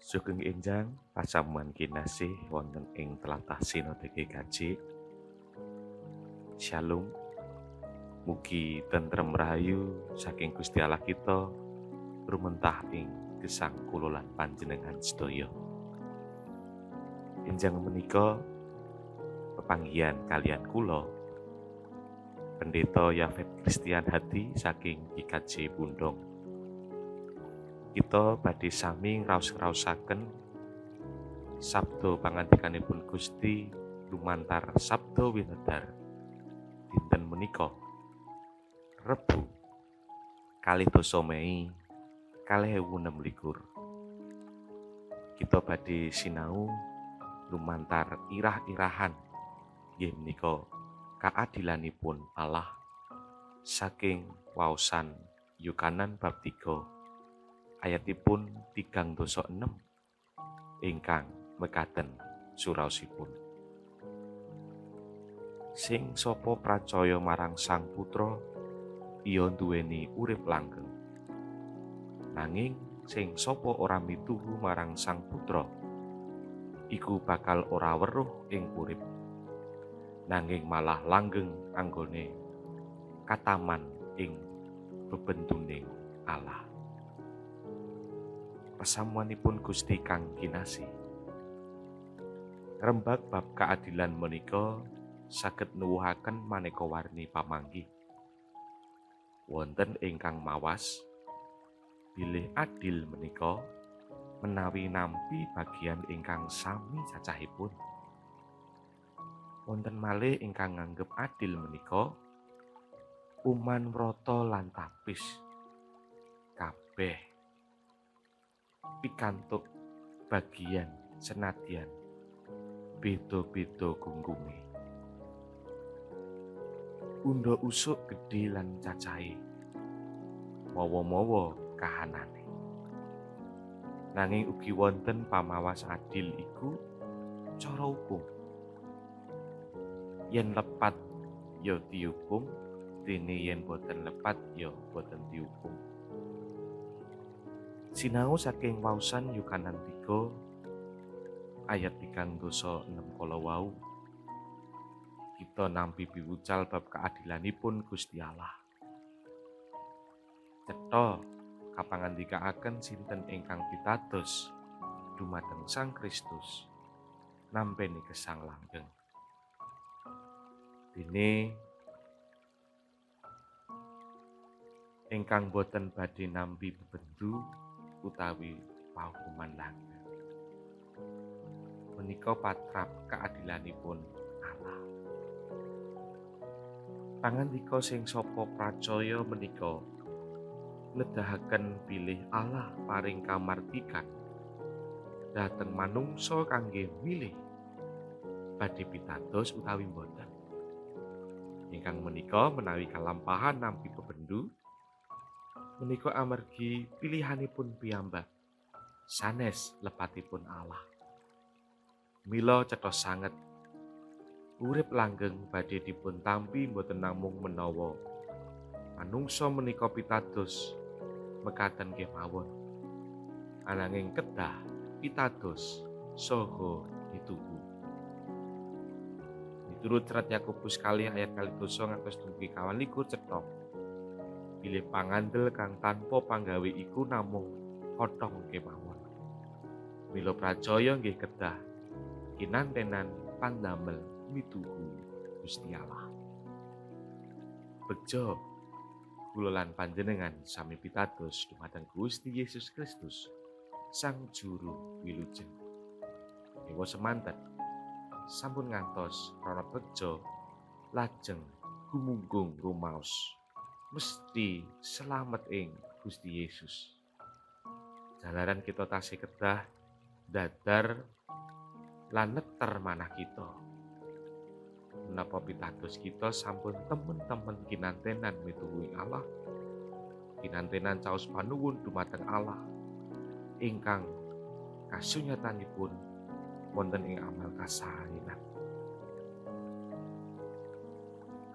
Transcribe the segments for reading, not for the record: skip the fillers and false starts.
Sugeng enjang pasamuan kinasih wonten ing tlatah Sinode GKJ. Shalom. Mugi tentrem rahayu saking Gusti Allah kita rumentah ing gesang kula lan panjenengan sedaya. Enjang menika pepanggihan kalian kula, Pendeta Yafet Kristian Hadi saking GKJ Pundong. Kita badhe sami ngraos-raosaken sabda pangandikanipun Gusti lumantar Sabda Winedhar dinten menika, Rebu 22 Mei 2026. Kita badhe sinau lumantar irah-irahan, inggih menika kaadilanipun Allah, saking waosan Yohanan bab 3 ayatipun 36 ingkang mekaten suraosipun: "Sing sapa pracaya marang Sang Putra, iya nduweni urip langgeng. Nanging sing sapa ora mituhu marang Sang Putra, iku bakal ora weruh ing urip, nanging malah langgeng anggone kataman ing bebenduning Allah." Pasamuanipun Gusti kang kinasih. Rembag bab keadilan menika saged nuwuhaken maneka warni pamanggih. Wonten ingkang mawas bilih adil menika menawi nampi bagian ingkang sami cacahipun. Wonten malih ingkang nganggep adil menika uman mrata lan tapis, kabeh pikantuk bagian senadyan beda-beda gunggunge. Undha usuk gedhe lan cacahe, mawa-mawa kahanane. Nanging ugi wonten pamawas adil iku cara hukum. Yen lepat ya dihukum, dene yen boten lepat ya boten dihukum. Sinau saking waosan Yohanan 3 ayat 36 kala wau, kita nampi piwucal bab keadilanipun Gusti Allah. Cetha kapangandikaaken sinten ingkang pitados dumateng Sang Kristus nampeni gesang langgeng. Dene ingkang boten badhe nampi bebendu utawi paukuman langgeng. Menika patrap keadilanipun Allah. Pangandika "sing sapa pracaya" menika nedahaken bilih Allah paring kamardikan dhateng manungsa kangge milih badhe pitados utawi boten. Ingkang menika menawi kalampahan nampi bebendu menika amargi pilihanipun piyambak sanes lepatipun Allah. Mila cetha sanget urip langgeng badhe dipun tampi boten namung menawa manungsa menika pitados mekaten kemawon, ananging kedah pitados saha mituhu. Miturut Serat Yakobus 2 ayat 12 ngantos dumugi 22, cetha bilih pangandel kang tanpa panggawe iku namung kotong kemawon. Mila pracaya nggih kedah kinantenan pandamel mituhu Gusti Allah. Bejo kula lan panjenengan sami pitados dumateng Gusti Yesus Kristus, Sang Juru Wilujeng. Dewa semanten sampun ngantos prana bejo lajeng gumunggung rumaos mesti selamet ing Gusti Yesus. Jalaran kita tasih kedah dadar lan neter manah kita. Menapa pitados kita sampun temen-temen kinantenan mituhu ing Allah, kinantenan caos panuwun dumateng Allah ingkang kasunyatanipun wonten ing amal kasaenan.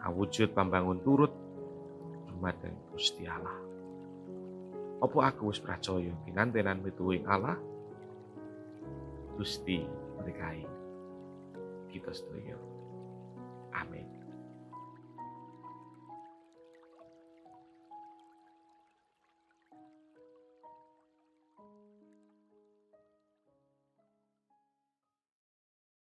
Awujud pambangun turut Dumateng Gusti Allah. Apa aku wis pracaya kinantenan mituhu ing Allah? Gusti berkahi kita sedaya. Amin.